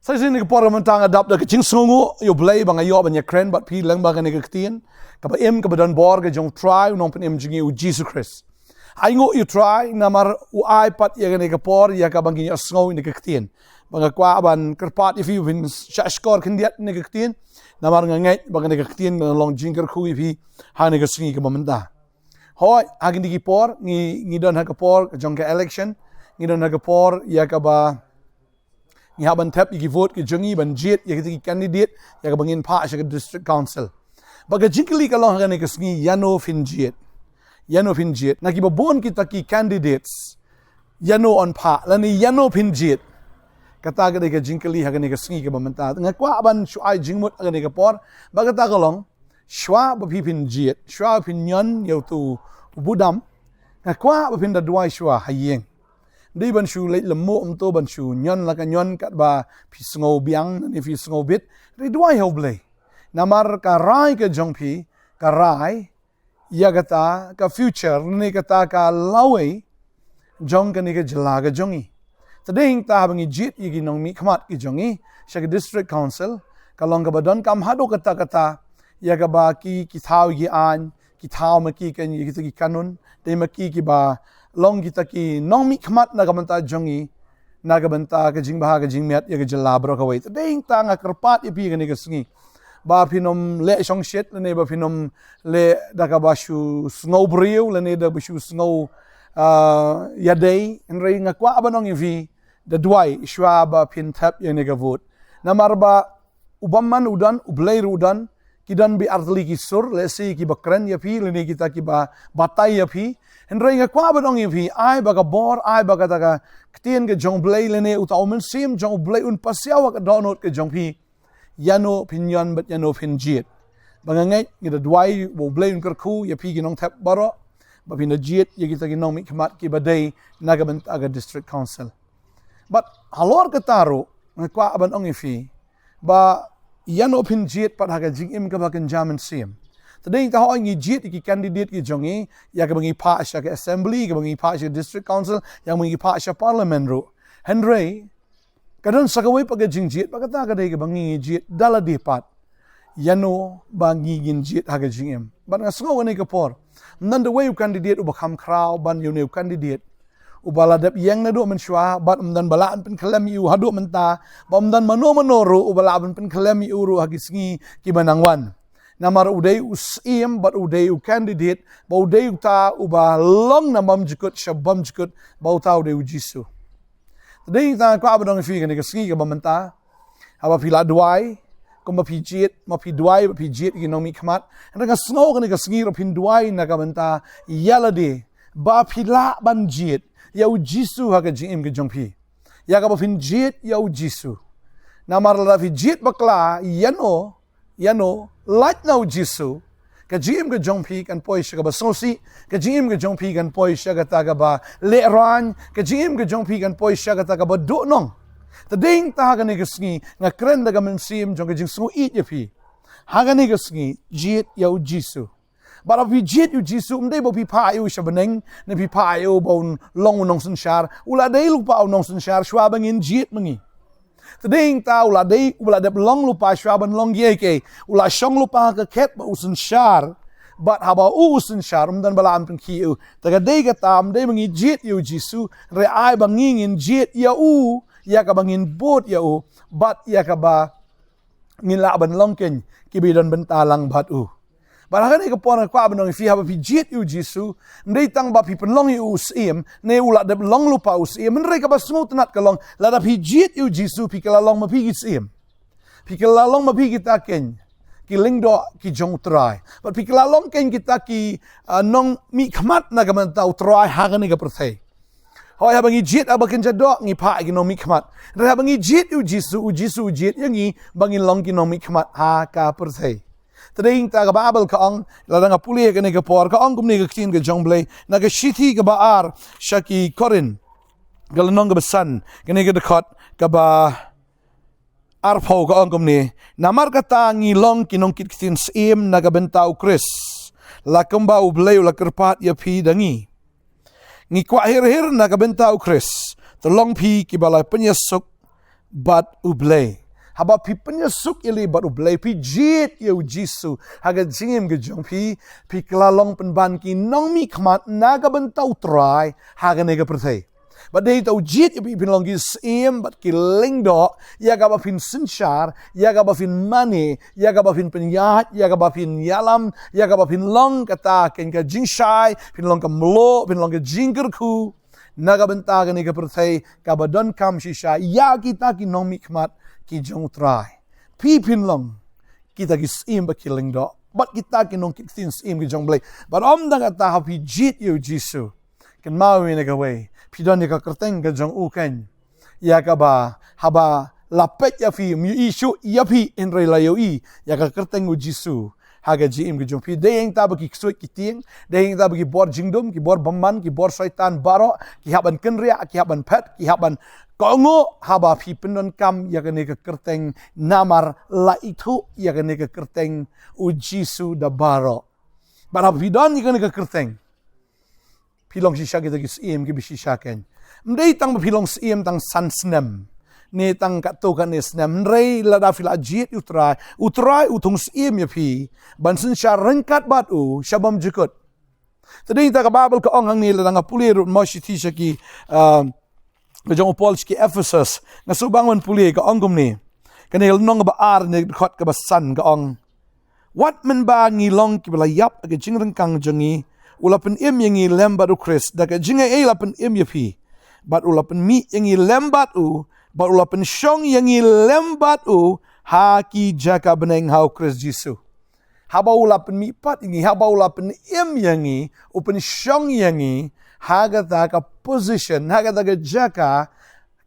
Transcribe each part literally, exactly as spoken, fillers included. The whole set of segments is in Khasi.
Sa shisien ha kane ka por mynta nga dap da ka jingsngewnguh ïa U Blei ba nga ïoh ban ïakren bad phi lyngba kane ka ktien kaba im, kaba don bor, ka jong U Trai, U Nongpynim jong ngi U Jisu Khrist. Ai nguh ïa U Trai namar u ai pat ïa kane ka por ïa kaba ngin ïohsngew ïa kane ka ktien. Ba nga kwah ban kyrpad ïa phi ba phin shah shkor khyndiat ïa kane ka ktien, namar nga ngeit ba kane ka ktien kan long jingkyrkhu ïa phi ha kane ka sngi kaba mynta. Hooid, ha kine ki por ngi, ngi don ha ka por ka jong ka election, ngi don ha ka por ïa kaba ngi hap ban thep ïa ki vote ki jong ngi ban jied ïa kita ki candidate ïa kaba ngin phah sha ka district council. Bad ka jingkylli ka long ha kane ka sngi, ïano phin jied? Ïano phin jied? Na kiba bun kita ki candidates, ïano yn phah lane ïano phin jied? Kata ka dei ka jingkylli ha kane ka sngi kaba mynta. Nga kwah ban shu ai jingmut ha kane ka por, bad kata ka long, shuwa ba phi phin jied, shuwa ba phin ñion ïa uto u budam, nga kwah ba phin da duwai shuwa ha ïing. Dei ban shu leit lynti, ym to ban shu ñion la ka ñion katba phi sngew biang ne phi sngew bit. Dei duwai ha U Blei. Namar ka rai ka jong phi, ka rai ïa kata ka future ne kata ka lawei jong kane ka jylla ka jong ngi. Te dei hangta haba ngi jied ïa ki nongmihkhmat ki jong ngi sha ka district council, ka long kaba donkam haduh katta katta ïa kaba ki, ki thaw ki aiñ, ki thaw ma ki kan, ïa kita ki kanun, dei ma ki kiba long kita ki nongmihkhmat na ka bynta jong ngi, na ka bynta ka jingbha ka jingmiat ïa ka jylla baroh kawei. Te dei hangta nga kyrpad ïa phi kane ka sngi ba phin ym leh shongshit lane ba phin ym leh da kaba shu sngew briew lane da ba shu sngew, ah, ïadei. Hynrei nga kwah ban ong ïa phi, da duwai shuwa ba phin thep ïa kane ka vote. Namar ba u bymman u don, U Blei ruh u don, ki don bad artylli ki sur, lehse kiba kren ïa phi lane kita kiba batai ïa phi. Hynrei nga kwah ban ong ïa phi, ai ba ka bor, ai ba kata ka ktien ka jong U Blei lane uta u Mynsiem jong U Blei un pasiaw ha ka dohnud ka jong phi ïano phin ñion bad ïano phin jied. Ba nga ngeit, ngi da duwai ba U Blei un kyrkhu ïa phi ki nongthep baroh ba phin da jied ïa kita ki nongmihkhmat kiba dei na ka bynta ka district council. Bad halor kata ruh nga kwah ban ong ïa phi ba ïano phin jied pat ha ka jingim kaba kynja mynsiem. Te dei hangta hooid ngi jied ïa ki candidate ki jong ngi ïa kaba ngi phah sha ka assembly, kaba ngi phah sha district council, ïa kaba ngi phah sha parliament ruh. Hynrei ka don sa kawei pat ka jingjied, bad kata ka dei kaba ngi jied da lade pat ïano ba ngi ngin jied ha ka jingim. Bad nga sngew kane ka por ym don da uwei u candidate uba kham khraw ban ïa une u candidate uba la dep ïeng naduh mynshuwa, bad ym don ba lah ban pynkhlem ïa u haduh mynta, bad ym don mano mano ruh uba lah ban pynkhlem ïa u ruh ha ki sngi kiba nang wan. Namar u dei u Syiem bad u dei u candidate, bad u dei uta uba long na bymjukut sha bymjukut, bad uta u dei U Jisu. Te dei hangta nga kwah ban ong ïa phi kane ka sngi kaba mynta, haba phi la duwai, kumba phi jied, ma phi duwai ba phi jied ïa ki nongmihkhmat, hynrei nga sngew kane ka sngi ruh phin duwai na ka bynta ïa lade ba phi lah ban jied ïa U Jisu ha ka jingim ka jong phi, ïa kaba phin jied ïa U Jisu. Namar lada phi jied bakla ïano ïano, lait na U Jisu, ka jingim ka jong phi kan poi sha kaba sngewsih, ka jingim ka jong phi kan poi sha kata kaba lehraiñ, ka jingim ka jong phi kan poi sha kata kaba duhnong. Te dei hangta ha kane ka sngi nga kren da ka mynsiem jong ka jingsngewieit ïa phi. Ha kane ka sngi jied ïa U Jisu. Bad haba phi jied ïa U Jisu, ym dei ba phi phah ïa u sha bneng ne phi phah ïa u ba un long u nongsynshar. U la dei lypa u nongsynshar shuwa ba ngin jied ma ngi. Te dei hangta u la dei, u la dep long lypa shuwa ban long kiei kiei. U la shong lypa ha ka khet bad u synshar. Bad haba u u synshar, ym don ba lah ban pynkiew ïa u. Te ka dei kata, ym dei ba ngi jied ïa U Jisu, hynrei ai ba ngi ngin jied ïa u ïa kaba ngin bud ïa u bad ïa kaba ngin lah ban long keiñ kiba don bynta lang bad u. Bad ha kane ka por nga kwah ban ong ïa phi, haba phi jied ïa U Jisu, ym dei tang ba phi pynlong ïa u u Syiem ne u la dep long lypa u Syiem, hynrei kaba sngewtynnat ka long lada phi jied ïa U Jisu phi kylla long ma phi ki syiem. Phi kylla long ma phi kita keiñ ki lyngdoh ki jong U Trai. Bad phi kylla long keiñ kita ki, ah, nongmihkhmat na ka bynta U Trai ha kane ka pyrthei. Hooid, haba ngi jied haba kynja doh ngi phah ïa ki nongmihkhmat. Hynrei haba ngi jied ïa U Jisu, U Jisu u jied ïa ngi ba ngin long ki nongmihkhmat ha ka pyrthei. Te dei hangta ka Baibl ka ong, lada nga pule ïa kane ka por, ka ong kumne ka ktien ka jong U Blei na ka shithi kaba ar sha ki Korinth, ka lynnong kaba san, kane ka dkhot kaba arphew, ka ong kumne: Namar kata ngi long ki nongkit ktien syiem na ka bynta U Khrist, la kumba U Blei u la kyrpad ïa phi da ngi. Ngi kwah hir hir na ka bynta U Khrist, to long phi kiba la pynïasuk bad U Blei. Haba phi pynïasuk ïa lade bad U Blei, phi jied ïa U Jisu ha ka jingim ka jong phi, phi kylla long pynban ki nongmihkhmat na ka bynta U Trai ha kane ka pyrthei. Bad dei tang u jied ïa phi phin long ki syiem bad ki lyngdoh, ïa kaba phin synshar, ïa kaba phin mane, ïa kaba phin pynïaid, ïa kaba phin ïalam, ïa kaba phin long kata kein ka jingshai, phin long ka mluh, phin long ka jingkyrkhu na ka bynta kane ka pyrthei kaba donkam shisha ïa kita ki nongmihkhmat ki jong U Trai. Phi phin long kita ki syiem bad ki lyngdoh, bad kita ki nongkit ktien syiem ki jong U Blei. Bad ym tang kata, haba phi jied ïa U Jisu, kynmaw ïa kane kawei, phi don ïa ka kyrteng ka jong U kein, ïa kaba haba la peit ïa phi, ym ïohi shuh ïa phi, hynrei la ïohi ïa ka kyrteng U Jisu ha ka jingim ka jong phi. Dei hangta ba ki ksuid ki tieng, dei hangta ba ki bor jingdum, ki bor bymman, ki bor soitan baroh ki hap ban kynriah, ki hap ban phet, ki hap ban kohnguh, haba phi pyndonkam ïa kane ka kyrteng, namar la ithuh ïa kane ka kyrteng U Jisu da baroh. Bad haba phi don ïa kane ka kyrteng, phi long shisha kita ki syiem kiba shisha kein. Ym dei tang ba phi long syiem tang san snem, ne tang katto katne snem, hynrei lada phi la jied ïa U Trai, U Trai u thung syiem ïa phi ban synshar ryngkat bad U sha bymjukut. Te dei ta ka Baibl ka ong hangne, lada nga pule ruh mo shithi sha ki, ah, ka jong u Paul sha ki Ephesus, nga sngewbang ban pule, ka ong kumne. Kane ka lynnong kaba ar, ne ka dkhot kaba san, ka ong: Wat mynba ngi long kiba la ïap ha ka jingryngkang jong ngi, U la pynim ïa ngi lem bad U Khrist, da ka jingaiei la pynim ïa phi. Bad U la pynmih ïa ngi lem bad U, bad U la pynshong ïa ngi lem bad U ha ki jaka bneng ha U Khrist Jisu. Haba U la pynmih pat ïa ngi, haba U la pynim ïa ngi, U pynshong ïa ngi ha kata ka position, ha kata ka jaka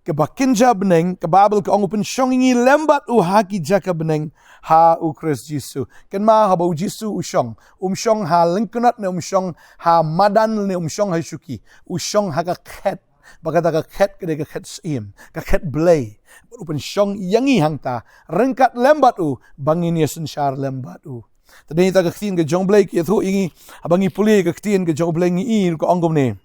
kaba kynja bneng, ka Baibl ka ong U pynshong ïa ngi lem bad U ha ki jaka bneng ha U Khrist Jisu. Kynmaw, haba U Jisu u shong, um shong ha lyngknot, ne um shong ha madan, ne um shong ha shuki. U shong ha ka khet, ba kata ka khet ka dei ka khet syiem, ka khet Blei. Bad U pynshong ïa ngi hangta, ryngkat lem bad U, ba ngin ïa synshar lem bad U. Te dei ta ka ktien ka jong U Blei ka ïathuh ïa ngi, haba ngi pule ka ktien ka jong U Blei, ngi i ka ong kumne.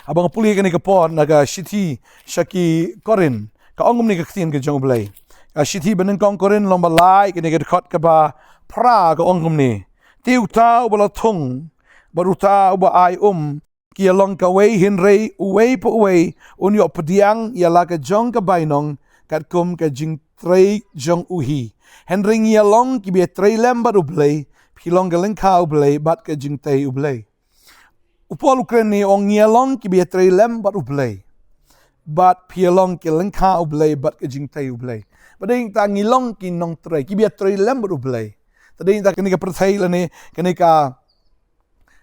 Haba nga pule kane ka por na ka shithi sha ki Korinth, ka ong kumne ka ktien ka jong U Blei. Ka shithi ba nyngkong Korinth lynnong ba lai, kane ka dkhot kaba phra, ka ong kumne: Te uta uba la thung, bad uta uba ai um, ki ïa long kawei, hynrei uwei pa uwei un ïoh pdiang ïa la ka jong ka bainong katkum ka jingtrei jong u hi. Hynrei ngi ïa long kiba ïatrei lem bad U Blei, phi long ka lyngkha U Blei bad ka jingtei U Blei. U Paul u kren ne ong ngi ïa long kiba ïatrei lem bad U Blei, bad phi ïa long ki lyngkha U Blei bad ka jingtei U Blei. Bad dei ta ngi long ki nongtrei, kiba ïatrei lem bad U Blei. Te dei ta kane ka pyrthei lane kane ka,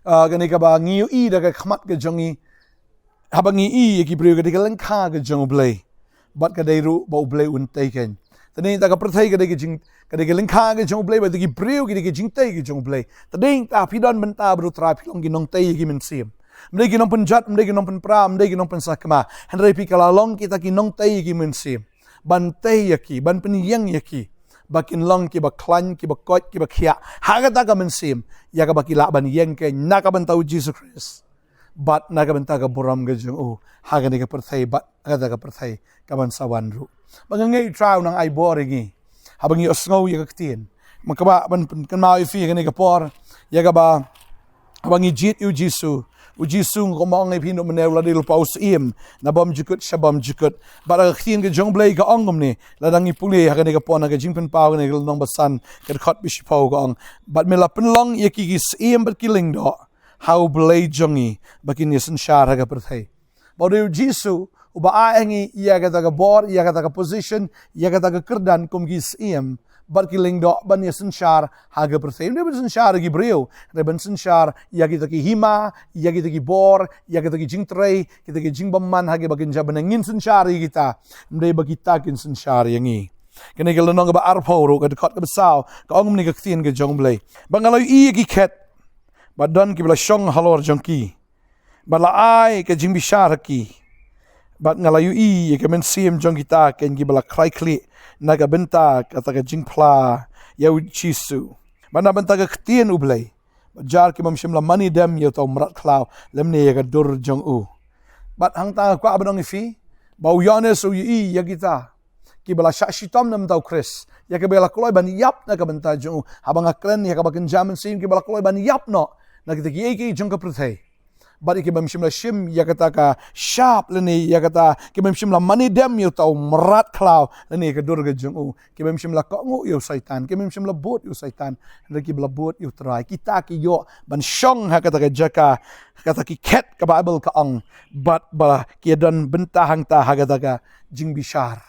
ah, kane kaba ngi ïohi da ka khmat ka jong ngi, haba ngi i ïa ki briew ka dei ka lyngkha ka jong U Blei, bad ka dei ruh ba U Blei un tei kein. Te dei ta ka pyrthei ka dei ka jing, ka dei ka lyngkha ka jong U Blei, bad ki briew ki dei ka jingtei ka jong U Blei. Te dei ta phi don bynta bad U Trai, phi long ki nongtei ïa ki mynsiem. Ym dei ki nongpynjot, ym dei ki nongpynpra, ym dei ki nongpynsakma, hynrei phi kylla long kita ki nongtei ïa ki mynsiem, ban tei ïa ki, ban pynïeng ïa ki, ba kin long kiba khlaiñ, kiba koit, kiba khiah ha kata ka mynsiem, ïa kaba ki lah ban ïeng kein na ka bynta U Jisu Khrist, bad na ka bynta ka burom ka jong U ha kane ka pyrthei bad ha kata ka pyrthei kaban sa wan ruh. Ba nga ngeit U Trai un nang ai bor ïa ngi haba ngi ïohsngew ïa ka ktien. Ma kaba ban pynkynmaw ïa phi kane ka por, ïa kaba, haba ngi jied ïa U Jisu, U Jisu, nga ong ïa phi, u ym dei u la dei lypa u syiem na bymjukut sha bymjukut. Bad ka ktien ka jong U Blei ka ong kumne, lada ngi pule ha kane ka por na ka Jingpynpaw, kane ka lynnong ba san, ka dkhot ba shiphew, ka ong: Bad me la pynlong ïa ki ki syiem bad ki lyngdoh ha U Blei jong ngi, ba kin ïa synshar ha ka pyrthei. Ba u dei U Jisu uba ai ha ngi ïa kata ka bor, ïa kata ka position, ïa kata ka kyrdan kum ki syiem bad ki lyngdoh ban ïa synshar ha ka pyrthei. Ym dei ban synshar ïa ki briew, hynrei ban synshar ïa kita ki hima, ïa kita ki bor, ïa kita ki jingtrei, kita ki jingbymman ha kiba kynja bneng, ngin synshar ïa kita. Ym dei ba kita kin synshar ïa ngi. Kane ka lynnong kaba arphew ruh, ka dkhot kaba saw, ka ong kumne ka ktien ka jong U Blei: Ba nga la ïohi ïa ki khet, ba don kiba la shong halor jong ki, bad la ai ka jingbishar ha ki. Bad nga la ïohi ïa ka mynsiem jong kita kein kiba la khlaikhlieh na ka bynta kata ka jingphla ïa U Jisu. Bad na bynta ka ktien U Blei, bad jar ki bym shym la mane dem ïa uta u mrad khlaw lymne ïa ka dur jong u. Bad hangta nga kwah ban ong ïa phi ba u Ïoannis u ïohi ïa kita kiba la shah shitom na ka bynta u Khrist, ïa kiba la kloi ban ïap na ka bynta jong u. Haba nga kren ïa kaba kynja mynsiem, kiba la kloi ban ïap noh na kita kiei kiei jong ka pyrthei. Bad ïa ki bym shym la shim ïa kata ka shap lane ïa kata, ki bym shym la mane dem ïa uta u mrad khlaw lane ïa ka dur ka jong u. Ki bym shym la kohnguh ïa u Soitan, ki bym shym la bud ïa u Soitan, hynrei kiba la bud ïa u Trai. Kita ki ïoh ban shong ha kata ka jaka, ha kata ki khet ka Baibl ka ong, bad ba ki don bynta hangta ha kata ka jingbishar.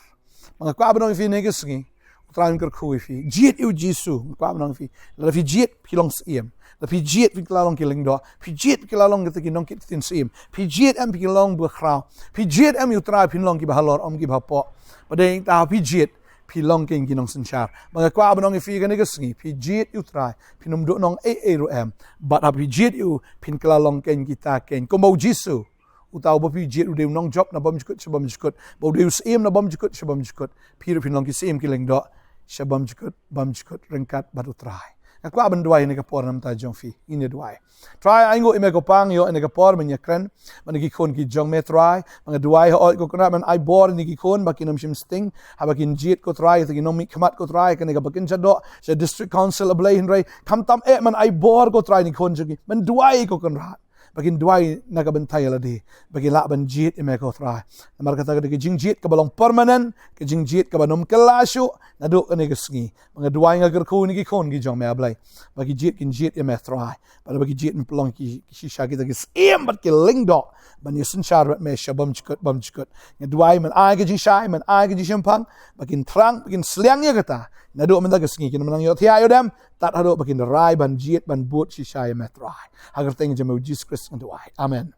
Ma nga kwah ban ong ïa phi kane ka sngi, u Trai un kyrkhu ïa phi. Jied ïa u Jisu, nga kwah ban ong ïa phi. Lada phi jied, phi long syiem. Lada phi jied, phi kylla long ki lyngdoh. Phi jied, phi kylla long kita ki nongkit ktien syiem. Phi jied em, phi kylla long ba khraw. Phi jied em ïa u Trai, phin long kiba halor, ym kiba hapoh. Bad hangta phi jied, phi long kein ki nongsynshar. Ma nga kwah ban ong ïa phi kane ka sngi, phi jied ïa u Trai, phin ym duh nong ei ei ruh em. Bad haba phi jied ïa u, phin kylla long kein kita kein. Kumba u Jisu, uta uba phi jied, u dei u nongjop na bymjukut sha bymjukut. Ba u dei u syiem na bymjukut sha bymjukut. Phi ruh phin long ki syiem ki lyngdoh sha bymjukut bymjukut ryngkat bad u Trai. Nga kwah ban duwai ha kane ka por na ka bynta jong phi. Ngin ïa duwai. Trai, ainguh ïa me ko Pa, ïoh ha kane ka por ban ïa kren bad ki khun ki jong me, Trai. Ba nga duwai, hooid ko Kynrad, men ai bor ïa ki khun ba kin ym shim sting haba kin jied, ko Trai, ïa kita ki nongmihkhmat, ko Trai, kane kaba kin jia doh sha District Council, A Blei, hynrei khamtam eh, men ai bor, ko Trai, ïa ki khun jong ki. Men duwai, ko Kynrad, ba kin duwai na ka bynta ïa lade, ba kin lah ban jied ïa me, ko Trai. Namar kata ka dei ka jingjied kaba long permanent, ka jingjied kaba nym kylla shuh. Naduh kane ka sngi, ba nga duwai, nga kyrkhu ïa ki khun ki jong me, A Blei, ba ki jied kin jied ïa me, Trai. Bad ba ki jied kin pynlong ki, ki shisha, kita ki syiem bad ki lyngdoh ban ïasynshar bad me sha bymjukut bymjukut. Nga duwai, men ai ka jingshai, men ai ka jingshemphang, ba kin thrang, ba kin sliang ïa kata. Naduh mynta ka sngi, kin ym nang ïohthiah ïoh dem, tad haduh ba kin rai ban jied, ban bud shisha ïa me, Trai. Ha ka kyrteng jong me, u Jisu Khrist, nga duwai. Amen.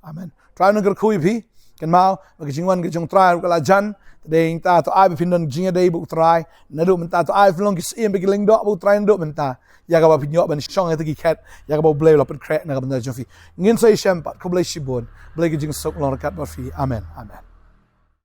Amen. Trai un kyrkhu ïa phi. Kynmaw ba ka jingwan ka jong u Trai ruh ka la jan. Te dei hangta to ai ba phin don jingïadei bad u Trai. Naduh mynta to ai phin long ki syiem bad ki lyngdoh bad u Trai naduh mynta. Ïa kaba phin ïoh ban shong ha kita ki khet, ïa kaba u Blei u la pynkhreh na ka bynta jong phi. Ngin sa ïashem pat. Khublei shibun. Blei ka jingsuk long ryngkat bad phi. Amen. Amen.